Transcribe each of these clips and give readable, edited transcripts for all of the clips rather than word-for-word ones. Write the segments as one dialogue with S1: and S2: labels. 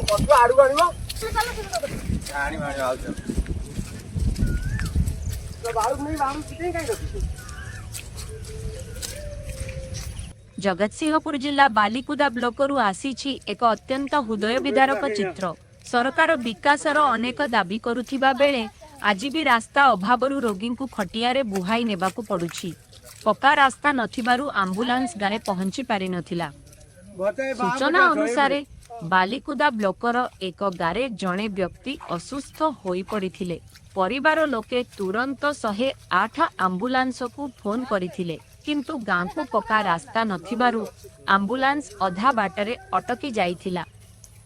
S1: ପଛୁଆ ଆଡ଼କୁ ଆଣିବ। ଆଣିବ, ଆଣିବ, ଆଉଛି। ବାଳୁକୁ ନେଇ ବାଳୁ କାହିଁ ରଖିଛୁ?
S2: ଜଗତସିଂହପୁର ଜିଲ୍ଲା ବାଲିକୁଦା ବ୍ଲକରୁ ଆସିଛି ଏକ ଅତ୍ୟନ୍ତ ହୃଦୟ ବିଦାରକ ଚିତ୍ର। ସରକାର ବିକାଶର ଅନେକ ଦାବି କରୁଥିବା ବେଳେ ଆଜି ବି ରାସ୍ତା ଅଭାବରୁ ରୋଗୀଙ୍କୁ ଖଟିଆରେ ବୁହାଇ ନେବାକୁ ପଡୁଛି। ପକ୍କା ରାସ୍ତା ନଥିବାରୁ ଆମ୍ବୁଲାନ୍ସ ଗାଁରେ ପହଞ୍ଚି ପାରିନଥିଲା। ସୂଚନା ଅନୁସାରେ, ବାଲିକୁଦା ବ୍ଲକର ଏକ ଗାଁରେ ଜଣେ ବ୍ୟକ୍ତି ଅସୁସ୍ଥ ହୋଇପଡ଼ିଥିଲେ। ପରିବାର ଲୋକେ ତୁରନ୍ତ 108 ଆମ୍ବୁଲାନ୍ସକୁ ଫୋନ କରିଥିଲେ, କିନ୍ତୁ ଗାଁକୁ ପକ୍କା ରାସ୍ତା ନଥିବାରୁ ଆମ୍ବୁଲାନ୍ସ ଅଧା ବାଟରେ ଅଟକି ଯାଇଥିଲା।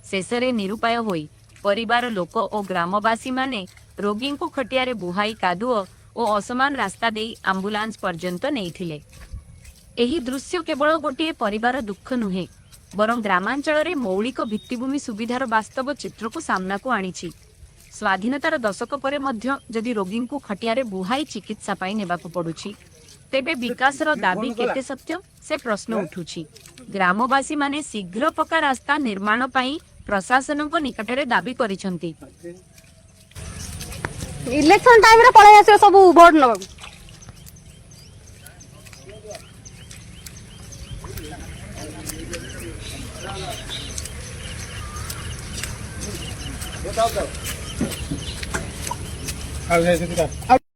S2: ଶେଷରେ ନିରୁପାୟ ହୋଇ ପରିବାର ଲୋକ ଓ ଗ୍ରାମବାସୀମାନେ ରୋଗୀଙ୍କୁ ଖଟିଆରେ ବୁହାଇ କାଦୁଅ ଓ ଅସମାନ ରାସ୍ତା ଦେଇ ଆମ୍ବୁଲାନ୍ସ ପର୍ଯ୍ୟନ୍ତ ନେଇଥିଲେ। ଏହି ଦୃଶ୍ୟ କେବଳ ଗୋଟିଏ ପରିବାର ଦୁଃଖ ନୁହେଁ, ବରଂ ଗ୍ରାମାଞ୍ଚଳରେ ମୌଳିକ ଭିତ୍ତିଭୂମି ସୁବିଧାର ବାସ୍ତବ ଚିତ୍ରକୁ ସାମ୍ନାକୁ ଆଣିଛି। ସ୍ୱାଧୀନତାର ଦଶକ ପରେ ମଧ୍ୟ ଯଦି ରୋଗୀଙ୍କୁ ଖଟିଆରେ ବୁହାଇ ଚିକିତ୍ସା ପାଇଁ ନେବାକୁ ପଡୁଛି, ତେବେ ବିକାଶର ଦାବି କେତେ ସତ୍ୟ, ସେ ପ୍ରଶ୍ନ ଉଠୁଛି। ଗ୍ରାମବାସୀମାନେ ଶୀଘ୍ର ପକ୍କା ରାସ୍ତା ନିର୍ମାଣ ପାଇଁ ପ୍ରଶାସନଙ୍କ ନିକଟରେ ଦାବି କରିଛନ୍ତି।
S3: ଇଲେକ୍ସନ ଟାଇମରେ ପଳେଇ ଆସିବ ସବୁ ଭୋଟ ନେବାକୁ।
S1: ଆଉ।